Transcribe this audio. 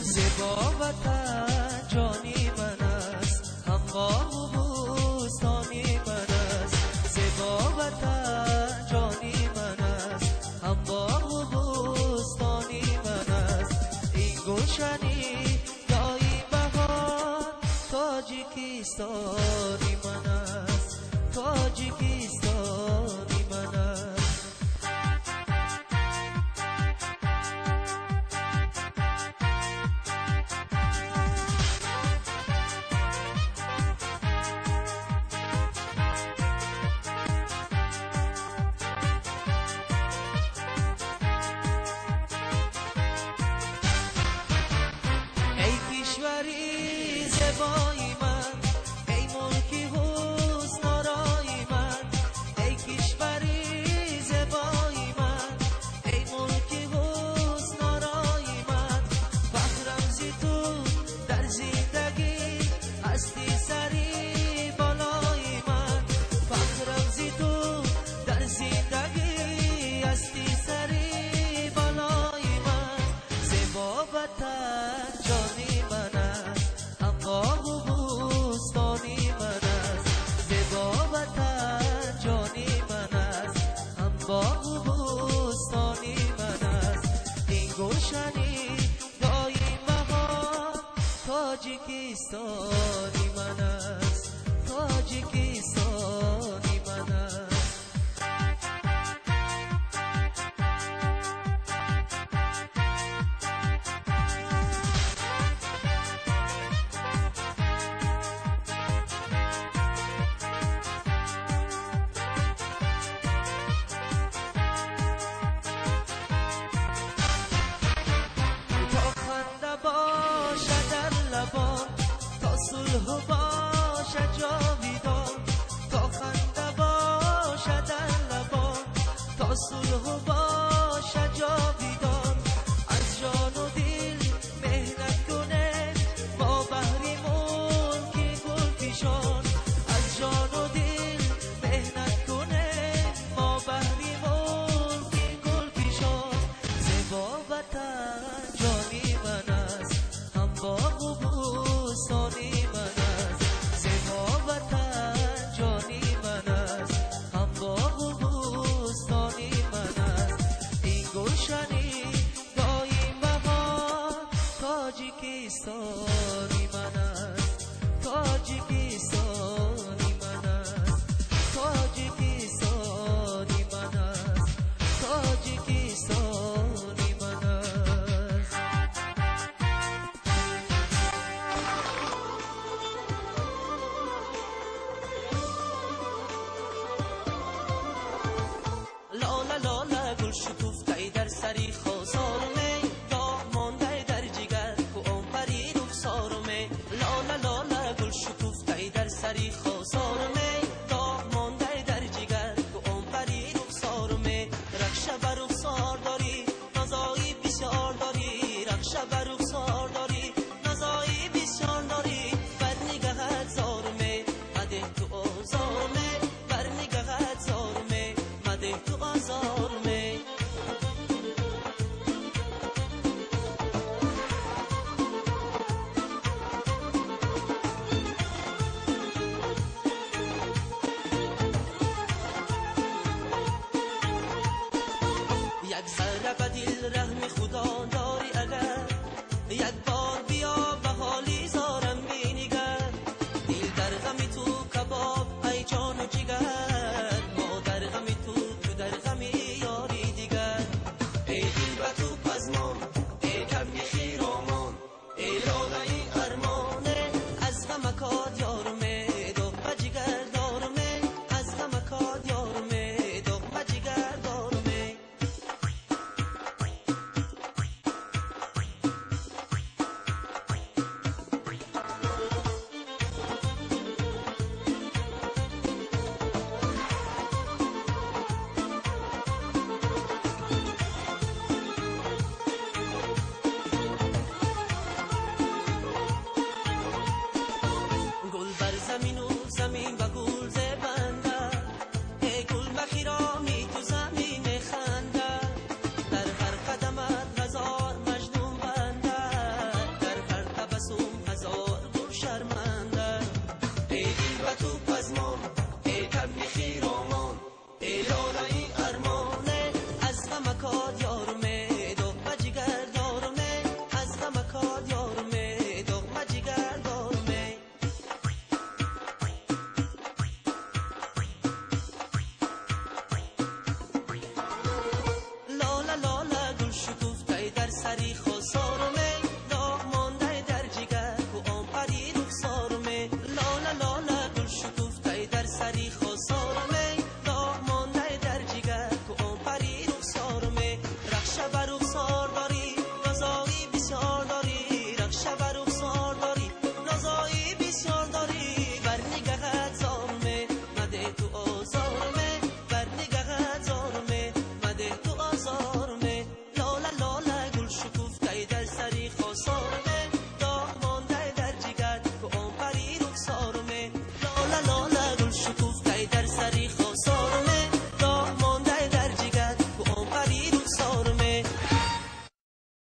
زیبا وطن جانی من است، هم باغ و بوستانی من است. زیبا وطن جانی من است، هم باغ و بوستانی من است. این گلشنی دایم بهار تاجیکستانی من است، تاجیکستانی من است. کشوری زیبای من، ای ملکی حسن آرای من. ای کشوری زیبای من، ای ملکی حسن آرای من. فخرم ز تو در زندگی، هستی سری بالای من. فخرم ز تو در زندگی، هستی سری بالای من. زیبا وطن جانی من است، هم باغ و بوستانی من است. زیبا وطن جانی من است، هم باغ و بوستانی من است. این گلشنی دایم بهار تاجیکستانی من است، تاجیکستانی من است. تا خنده باشد در لبان، تا صلح سری خسارمه، داغ مانده در جگر کو آن پری رخسارمه. لاله لاله گل شکفته در سری خسارمه.